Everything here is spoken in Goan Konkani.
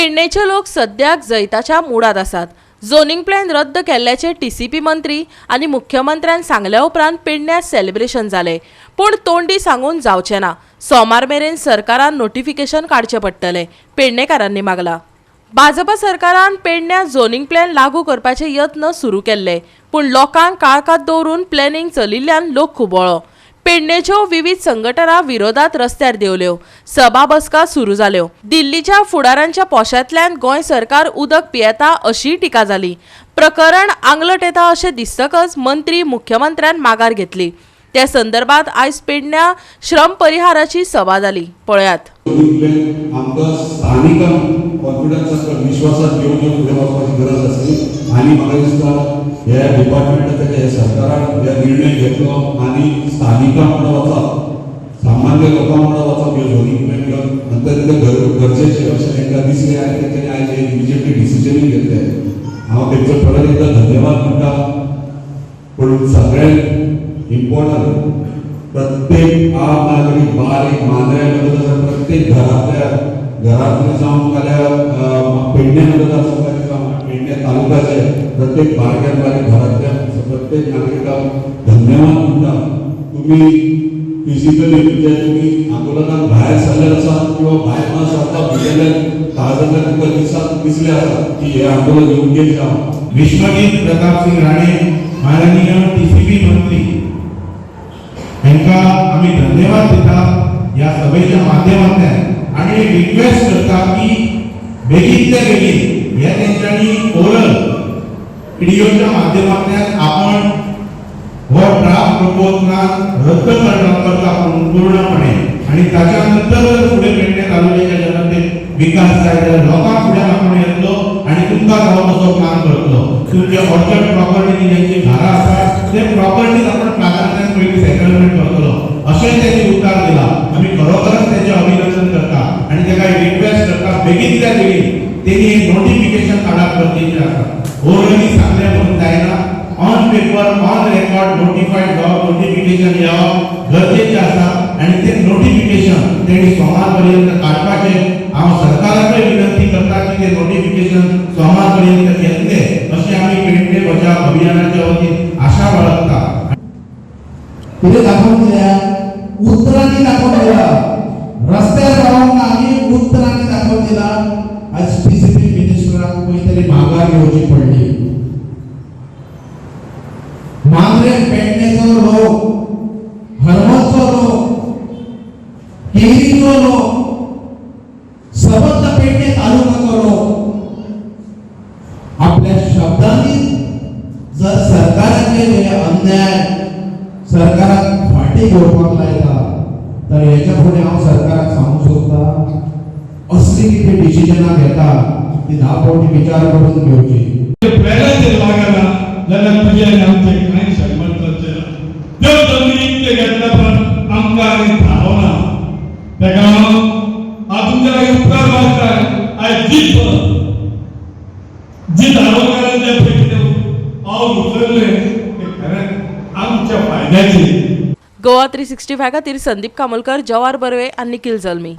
पेडणेचे लोक सद्याक जैताच्या मुडात आसात. झोनिंग प्लॅन रद्द केल्ल्याचे टीसीपी मंत्री आनी मुख्यमंत्र्यान सांगल्या उपरांत पेडण्यां सेलिब्रेशन जालें. पूण तोंडी सांगून जावचें ना. सोमार मेरेन सरकारान नोटिफिकेशन काडचें पडटलें, पेडणेकारांनी मागला. भाजपा सरकारान पेडण्यां झोनिंग प्लॅन लागू करपाचे यत्न सुरू केल्ले, पूण लोकांक काळखांत दवरून प्लॅनिंग चलिल्ल्यान लोक खुबळ्ळो. पेडणेच्यो विविध संघटना विरोधात रस्त्यार देंवल्यो. सभा बसका सुरू जाल्यो. दिल्लीच्या फुडारांच्या पोशांतल्यान गोंय सरकार उदक पियेता अशीय टिका जाली. प्रकरण आंगलट येता अशें दिसतकच मंत्री मुख्यमंत्र्यान माघार घेतली. त्या संदर्भात आयज पेडण्यां श्रम परिहाराची सभा जाली. पळयात. प्लॅन आमकां स्थानिकांक कॉन्फिडन्स, विश्वासात घेवन फुडें वचपाची गरज आसली आनी म्हाका दिसता ह्या डिपार्टमेंटाच्या, ह्या सरकारान हे निर्णय घेतलो आनी स्थानिकां वांगडा वचप, सामान्य लोकां वांगडा वचप, हे झोनिंग प्लॅन घेवन अत्यंत गरजेचें अशें तांकां दिसलें आनी तेंच्यांनी आयज हे इमिजिएटली डिसिजनूय घेतलें. हांव तेंचो परत एकदां धन्यवाद म्हणटा. पूण सगळ्यात इम्पॉर्टंट, प्रत्येक आम नागरीक, बारीक मांद्र्या मदत आसा, प्रत्येक घरांतल्या घरांतले जावं नाल्यार पेडणे मतदारसंघाचे जावं पेडणे तालुक्याचे प्रत्येक बारक्यान बारीक घरांतल्या प्रत्येक नागरिकाक धन्यवाद म्हणटा. तुम्ही फिजिकली, म्हणजे तुम्ही आंदोलनाक भायर सरले आसात किंवा भायर न सरता भितरल्यान काळजांतल्यान तुमकां दिसात दिसले आसा की हे आंदोलन योग्य आसा. विश्वजीत प्रताप सिंग राणे, माननीय टीसीपी मंत्री, हांकां आमी धन्यवाद दिता ह्या सभेच्या माध्यमांतल्यान आनी रिक्वेस्ट करता की बेगीनच्या बेगीन हे तेंच्यांनी ओरल व्हिडिओच्या माध्यमांतल्यान आपण हो ड्राफ्ट प्रपोज प्लान रद्द करता पूर्णपणे आणि ताच्या नंतर जर फुडें पेडणे तालुक्याच्या जनतेक विकास जाय जाल्यार लोकांक फुडें आपूण येतलो आणि तुमकां जावो तसो प्लान करतलो. तुमचे ऑर्चर्ड प्रॉपर्टी, ज्यांची घरां आसा, ते प्रॉपर्टीज आपण प्राधान्यान पयलीं सेटलमेंट करतलो अशें त्यांनी उतार दिला. आमी खरोखरच तेचें अभिनंदन करता आणि ताका रिक्वेस्ट करता, बेगीनच्या बेगीन तेणी एक नोटिफिकेशन काडप गरजेचें आसा. ओरली सांगलें म्हणून जायना. On paper, on record notified जावप, नोटिफिकेशन येवप गरजेचें आसा आनी ते नोटिफिकेशन तेणी सोमार पर्यंत काडपाचें. हांव सरकाराकय विनंती करता की ते नोटिफिकेशन सोमार पर्यंत येतले अशें आमी पेडणे बचाव अभियानाच्या वतीन आशा बाळगता. कितें दाखोवन दिल्या? उतरांनी दाखोवन दिला. रस्त्यार रावोंक ना, आमी उतरांनी दाखोवन दिला. आज टीसीपी मिनिस्टराक खंय तरी माघार घेवची पडली. मांद्रे पेडणेचो लोक, हरमलचो लोक, केरीचो लोक, सबंद पेडणे तालुक्याचो लोक आपल्या शब्दांनी जर सरकाराचे हे अन्याय सरकाराक फाटी घेवपाक लायता, तर हेच्या फुडें हांव सरकाराक सांगूंक सोदता, असली कितें डिसिजनां घेता ती 10 फावटी विचार करून घेवची. प्लॅनाचेर लागना जाल्यार तुजें आनी आमचें कांय शंबर चलचें ना. त्यो जमनी विकते घेतल्या पण आमकां आनी थारो ना. तेका लागून हांव तुमच्या लागीं उपकार मागता. आयज जी दारोगारान जें पळय कितें पावल उचललें तें खरेंच आमच्या फायद्याचें. गोवा 365 खातीर संदीप कामोलकर, जवाहर बर्वे आनी निखिल जल्मी.